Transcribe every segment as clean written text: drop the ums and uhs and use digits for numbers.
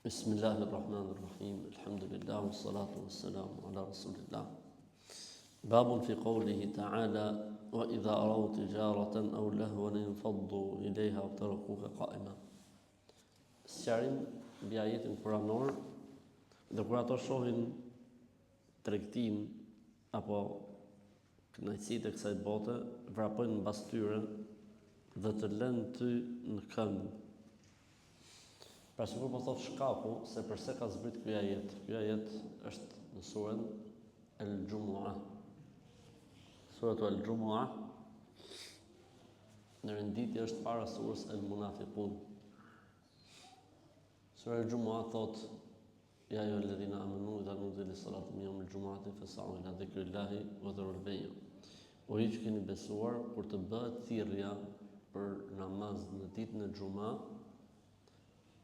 Bismillahi Rahman Rahim, Alhamdulillah, wa salatu wa salamu ala Rasulillah. Babun fi qawlihi ta'ala, wa idha rau tijaratan aw lahwan infaddu ilejha wa tarakuka qaima. Sqarim mbi ajetin kuranor dhe kur ato shohin tregtinë apo kënaqësitë e kësaj bote, vrapojnë mbas tyre dhe të lënë ty në këmbë. Pra sikur po thotë shkaku se përse ka zbrit ky ajet. Ky ajet është në suren El Xhumua. Suratu El Xhumua në renditje është para surës El Munafiqun. Sura El Xhumua thotë Ja ejjuhalledhina amenu idha nudiya lis-salati min yawmil xhumuati fes'au ila dhikrillahi wa dharul bej'a. O ju që keni besuar, kur të bëhet thirrja për namaz në ditën e xhuma,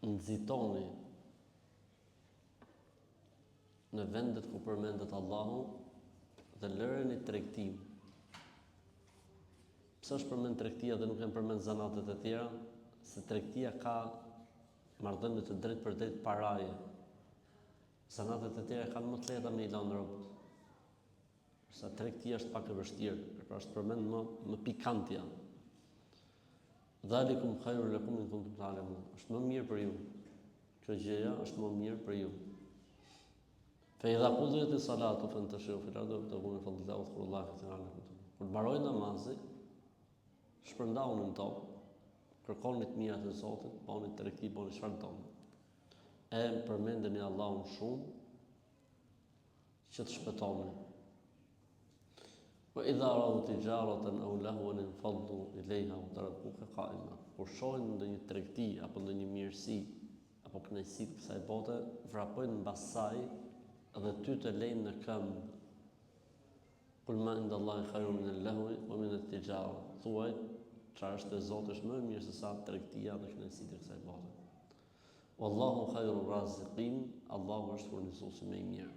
nxitoni në vendet ku përmendet Allahu dhe lëreni tregtinë. Pse është përmend tregtia dhe nuk janë përmend zanatet e tjera? Se tregtia ka Marrëdhënie të drejtpërdrejtë paraje. Zanatet e tjera kanë më të lehta me i lanë robët. Kurse tregtia është pak e vështirë, pra është përmend më më pikantja. Dhalikum khairul lakum in kuntum ta'lamun. Është më mirë për ju. Kjo gjëja është më mirë për ju. Fe idha kudijeti salatu fentashiru fil ardi wabtagu min fadlillahi wadhkurullaha kathiran la'allakum tuflihun. Kur të mbarojë namazi, Shpërndahuni në tokë, kërkoni të mirat e Zotit, bëni tregti, bëni çfarë doni. E përmendeni Allahun shumë që të shpëtoni. Wa idha rau tijaratan aw lahwan infaddu ilayha wa tarakuka qa'ima. Kur shohin ndonjë tregti apo ndonjë mirësi apo kënaqësi të kësaj bote, vrapojnë mbas saj dhe ty të lejnë në këmbë. Kul ma inda Allahi khairun min al-lahwi wa min at-tijara. Thuaj, çfarë është te Zoti është më e mirë se sa tregtia dhe kënaqësitë e kësaj bote. Wallahu khairu raziqin, Allahu është furnizuesi më i mirë.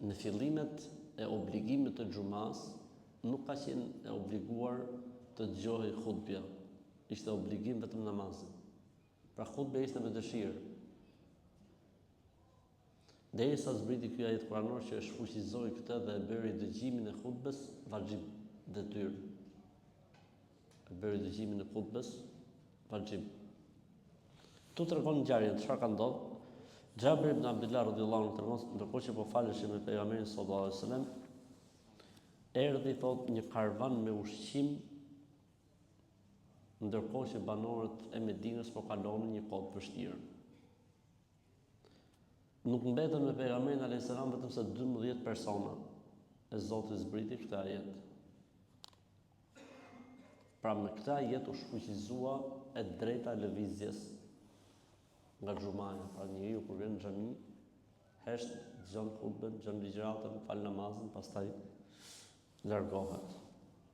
Në fillimet e obligimit të xhumas nuk ka qenë e obliguar të dëgjohej hutbja. Ishte obligim vetëm namazi. Pra hutbja ishte me dëshirë. Derisa zbriti ky ajet kuranor që e shfuqizoi këtë dhe e bëri dëgjimin e hutbes vaxhib, detyrë. E bëri dëgjimin e hutbes vaxhib. Këtu tregon ngjarjen, çfarë ka ndodhur? Xhabir ibn Abdullah radhiyallahu anhu tregon ndërkohë që po faleshim me pejgamberin sallallahu alaihi wasallam, erdhi thot një karvan me ushqim ndërkohë që banorët e Medinës po kalonin një kohë të vështirë. Nuk mbetën me pejgamberin alayhis salam vetëm se 12 persona. E Zoti zbriti këtë ajet. Pra me këtë ajet u shfuqizua e drejta e lëvizjes nga xhumaja. Pra njeriu kur vjen në xhami, hesht, dëgjon hutben, dëgjon ligjëratën, fal namazin, pastaj largohet.